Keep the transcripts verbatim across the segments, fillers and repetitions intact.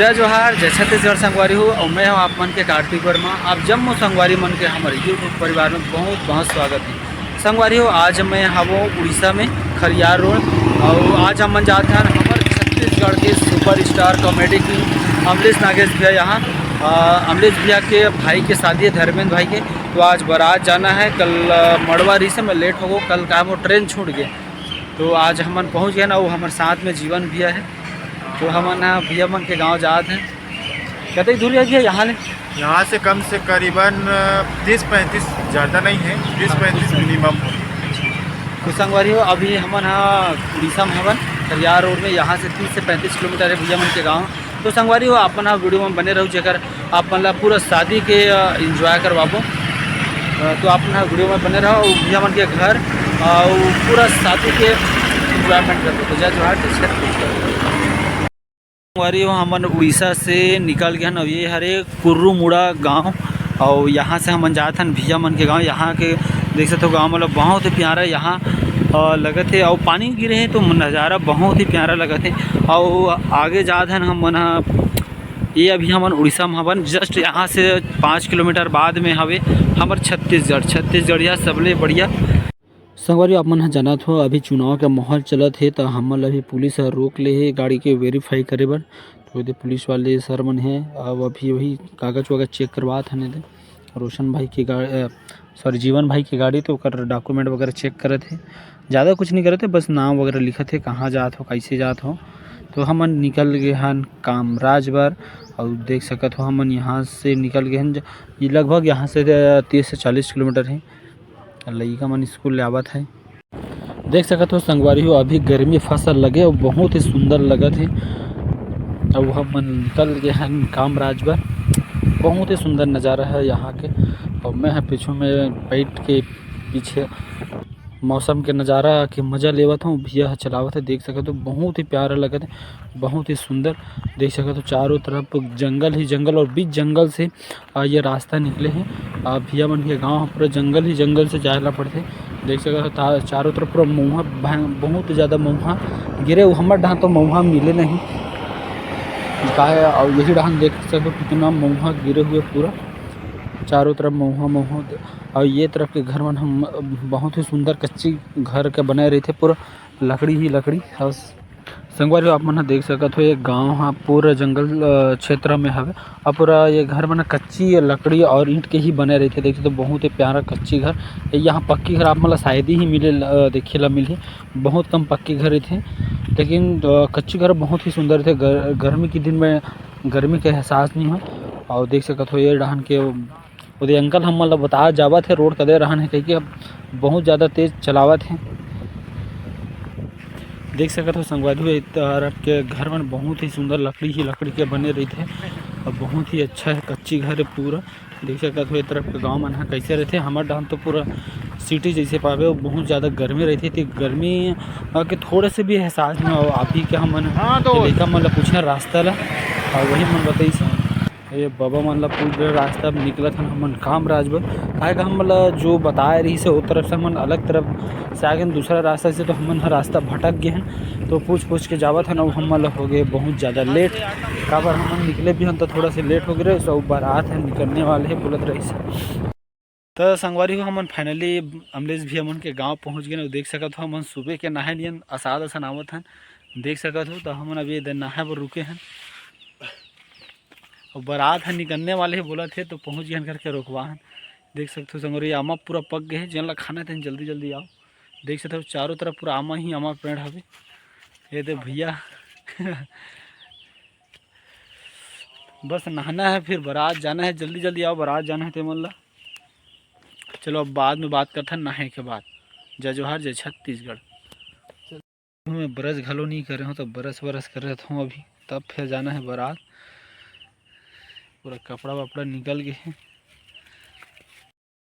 जय जोहार, जय छत्तीसगढ़ संगवारी हो, अउ मैं हूं आप मन के कार्तिक वर्मा। आप जम्मो संगवारी मन के हमर YouTube परिवार में बहुत बहुत स्वागत है। संगवारी हो, आज मैं हवो उड़ीसा में खरियार रोड, अउ आज हमन जात हन हमर छत्तीसगढ़ के superstar comedy king Amlesh Nagesh भैया यहाँ। अ, अमलेश भैया के भाई के शादी है, धर्मेंद्र भाई के, तो आज बारात जाना है। कल, अ, मड़वा रही से मैं लेट हो गो, कल का वो ट्रेन छूट गए, तो आज हमन पहुँच गए ना, वो हमर साथ में जीवन भैया है, तो हमन ह भैया मन के गांव जात हैं। कतई दूर है भैया यहाँ ले? यहाँ से कम से करीबन, अ, तीस पैंतीस, ज़्यादा नहीं है, तीस पैंतीस मिनिमम हो। तो संगवारी हो, अभी हमन ह उड़ीसा में हवन, खरियार रोड में, यहाँ से तीस से पैंतीस किलोमीटर है भैया मन के गांव। तो संगवारी हो, आप मन ह वीडियो में बने रहू, जेकर आप मन ला पूरा शादी के, अ, एंजॉय करवाबो। अ, तो आप मन ह वीडियो में बने रहो, भैया मन के घर, अ, पूरा शादी के एंजॉयमेंट करबो। तो जय जोहार, जय छत्तीसगढ़। संगवारी हो, हमन उड़ीसा से निकल गए हन, अउ ये हरे कुर्रू मुड़ा गांव, अउ यहाँ से हमन जात हन भैया मन के गांव। यहाँ के देख सकते हो गांव मतलब बहुत ही प्यारा यहाँ, अ, लगत है, अउ पानी गिरे है तो नज़ारा बहुत ही प्यारा लगत है। अउ आगे जात हन हमन ह, ये अभी हमन उड़ीसा में हवन, जस्ट यहाँ से पाँच किलोमीटर बाद में हवे हमर छत्तीसगढ़। छत्तीसगढ़िया सबले बढ़िया। संगवारी, आप मन ह जानत हो, अभी चुनाव के माहौल चलत हे, त हमन ल अभी पुलिस ह रोक ले हे गाड़ी के वेरीफाई करे बर। तो एदे पुलिस वाले सर मन हे, अब अभी वही कागज वागज चेक करवात हन एदे। रोशन भाई के गाड़ी, अ, सॉरी, जीवन भाई के गाड़ी, तो ओकर डॉक्यूमेंट वगैरह चेक करत हे। ज़्यादा कुछ नहीं करत हे, बस नाम वगैरह लिखत हे, कहाँ जात हो, कैसे जात हो। तो हमन निकल गए हन कामराज बर, और देख सकत हो, हमन यहाँ से निकल गए हन, ज-, ये लगभग यहाँ से, अ, तीस से चालीस किलोमीटर हे। लइका मन स्कूल ले आवत हे। देख सकत हो संगवारी हो, अभी गर्मी फसल लगे अउ बहुत ही सुंदर लगत हे। अउ हमन निकल गए हन कामराज बर। बहुत ही सुंदर नज़ारा है यहाँ के। अउ मैं ह पीछू में बैठ के पीछे मौसम के नज़ारा के मज़ा लेवत हूँ। भैया ह चलावत है, देख सकत हो, बहुत ही प्यारा लगत है, बहुत ही सुंदर। देख सकत हो, चारों तरफ जंगल ही जंगल और बीच जंगल से आ, ये रास्ता निकले हे। आ, भैया मन के गांव ह पूरा जंगल ही जंगल से जाए ला पड़थे। देख सकत हो, ता-, चारों तरफ पूरा मउहा, भय-, बहुत ज़्यादा मउहा गिरे। वो हमर डहान तो मउहा मिले नहीं, का है? और यही डहान देख सकते हो, कितना मउहा गिरे हुए पूरा चारों तरफ मउहा, मउहा। और ये तरफ के घर मन हम बहुत ही सुंदर कच्ची घर के बने रहिथे, पूरा लकड़ी ही लकड़ी। और संगवारी हो, आप मन ह देख सकत हो, ये गांव ह पूरा जंगल, अ, क्षेत्र में हवे। और पूरा ये घर मन ह कच्ची लकड़ी और ईंट के ही बने रहिथे। देखिए तो बहुत ही प्यारा कच्ची घर। ये यहाँ पक्की घर आप मन ल शायद ही मिले ल-, अ, देखे ला मिलही। बहुत कम पक्की घर रहिथे, लेकिन, अ, कच्ची घर बहुत ही सुंदर रहिथे। गर-, गर्मी के दिन में गर्मी के एहसास नहीं हो। और देख सकत हो, ये डहान के ओदे अंकल हमन ल बता जावत हे, रोड कदे रहन हे कहिके, अब बहुत ज़्यादा तेज चलावत हे। देख सकत हो संगवारी हो, ए तरफ के घर मन बहुत ही सुंदर लकड़ी ही लकड़ी के बने रहिथे, और बहुत ही अच्छा है, कच्ची घर है पूरा। देख सकत हो, ए तरफ के गांव मन ह कैसे रहिथे। हमर डहान तो पूरा सिटी जैसे पावे, और बहुत ज़्यादा गर्मी रहिथे, ते गर्मी, अ, के थोड़े से भी एहसास नहीं हो। आप ही के हमन हाँ, तो लइका मन ल पूछे रास्ता ला, और वही मन बताइस। ये बाबा मन ला पूछ रहे रास्ता, अब निकलत हन हमन कामराज बर। काहे का हमन ला जो बताए रहिस हे, ओ तरफ से हमन अलग तरफ से आ गेन, दूसरा रास्ता से, तो हमन ह रास्ता भटक गए हन। तो पूछ पूछ के जावत हन, अउ हमन ला हो गए बहुत ज़्यादा लेट। काबर हमन निकले भी हन तो थोड़ा से लेट हो गए रहे, सब बारात है निकलने वाले है बोलत रहिस हे। तो संगवारी हो, हमन finally अमलेश भैया मन के गांव पहुंच गए। देख सकत हो, हमन सुबह के नहाए नियन असाद असन आवत हन। देख सकत हो, तो हमन अभी इधर नहाए बर रुके हन। अउ बारात ह निकलने वाले हे बोलत हे, तो पहुँच गेन करके रोकवा हन। देख सकथो संगवारी, आमा पूरा पक गए हे, जेन ला खाना हे तेन जल्दी जल्दी आओ। देख सकथो चारों तरफ पूरा आमा ही आमा पेड़ हवे। ये दे भैया बस नहाना है, फिर बारात जाना है, जल्दी जल्दी आओ, बारात जाना है ते मन ला। चलो अब बाद में बात करथन नहाए के बाद। जय जोहार, जय छत्तीसगढ़। मैं ब्रश घलो नहीं करे हूँ, तो ब्रश व्रश करत हूँ अभी, तब फिर जाना है बारात। पूरा कपड़ा वपड़ा निकल गए हैं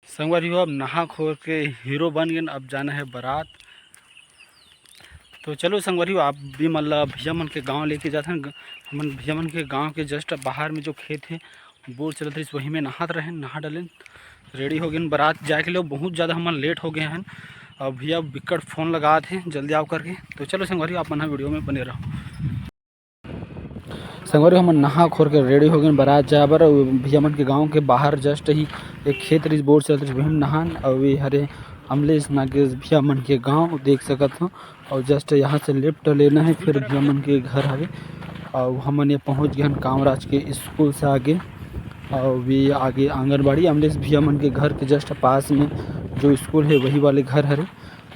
संगवारी हो। अब नहा खोर के हीरो बन गए, अब जाना है बारात। तो चलो संगवारी हो, आप भी मन ला भैया मन के गांव लेके जाथन। हमन भैया मन के गांव के just बाहर में जो खेत है, बोर चलत रहिस, वही में नहात रहेन, नहा डलेन, रेडी हो गेन बारात जाए के लिए। बहुत ज़्यादा हमन लेट हो गए हैं। अब भैया बिकट फ़ोन लगात हे, जल्दी आओ करके। तो चलो संगवारी, आप मन ह वीडियो में बने रहो। संगवारी हो, हमन नहा खोर के ready हो गेन बारात जाए बर। अउ भैया मन के गांव के बाहर just ही एक खेत रिस बोर चलत रिस, वही नहान। अउ ये हरे अमलेश नागेश भैया मन के गांव, देख सकत हो। अउ just यहाँ से left लेना है, फिर भैया मन के घर हवे। अउ हमन ये पहुँच गए हन कामराज के स्कूल से आगे। अउ भी आगे आंगनबाड़ी, अमलेश भैया मन के घर के just पास में जो स्कूल है, वही वाले घर हरे।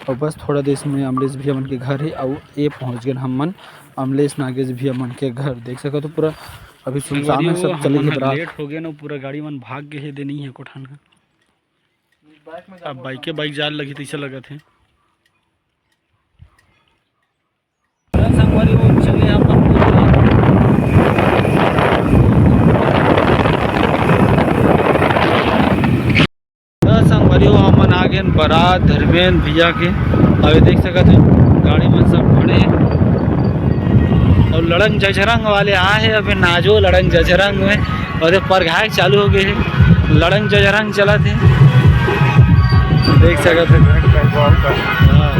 अउ बस थोड़ा देर में अमलेश भैया मन के घर है। अउ ये पहुँच गए हमन अमलेश नागेश भैया मन के घर, देख सकत हो पूरा अभी सुनसान है, सब चले गए बरात। लेट हो गए ना, पूरा गाड़ी मन भाग गए हे, दे नहीं है कोठान का। अब बाइके बाइक जाए लगी तैसे लगत है। संगवारी हो, चले अपन। त संगवारी हो, हमन आ गेन बारात धर्मेन भैया के। अबे देख सकत हो, गाड़ी मन सब खड़े हे। अउ लड़ंग जजरंग वाले आए हे, अबे नाचो लड़ंग जजरंग में। अउ परघाए चालू हो गए हे, लड़ंग जजरंग चलत हे, देख सकत हो। हाँ।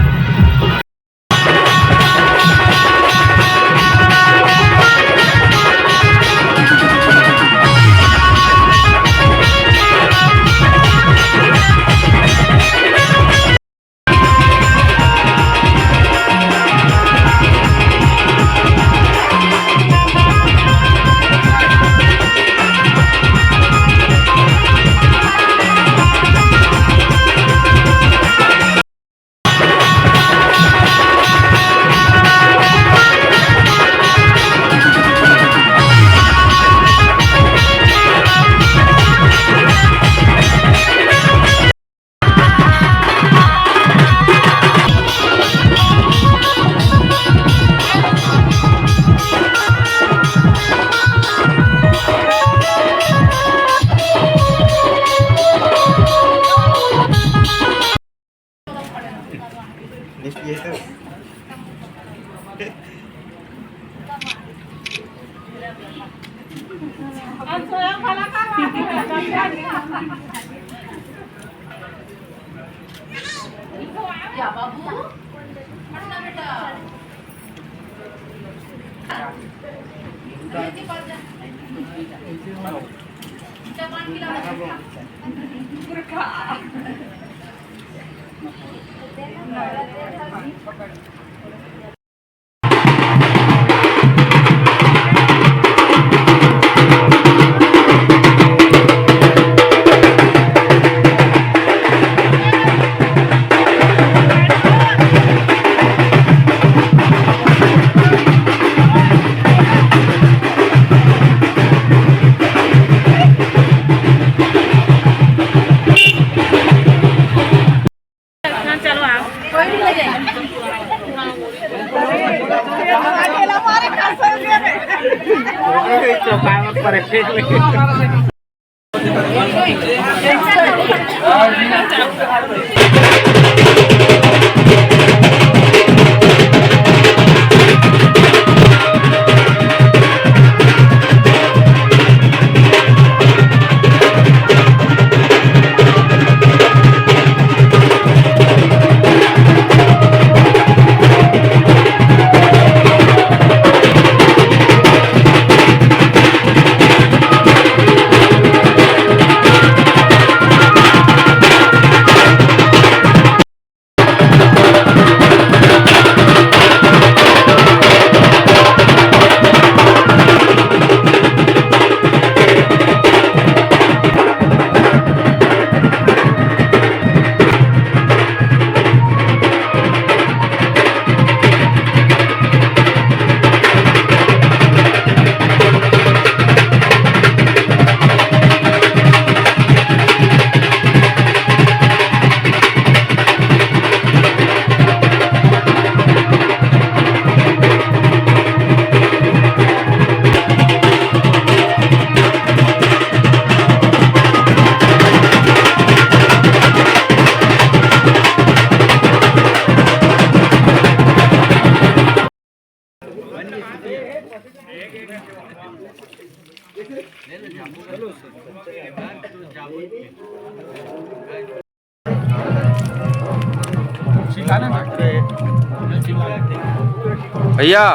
भैया,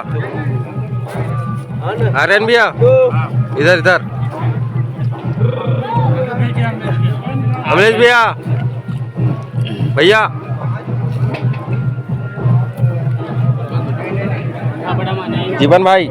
आर्यन भैया, इधर, इधर। अमलेश भैया, भैया, जीवन भाई।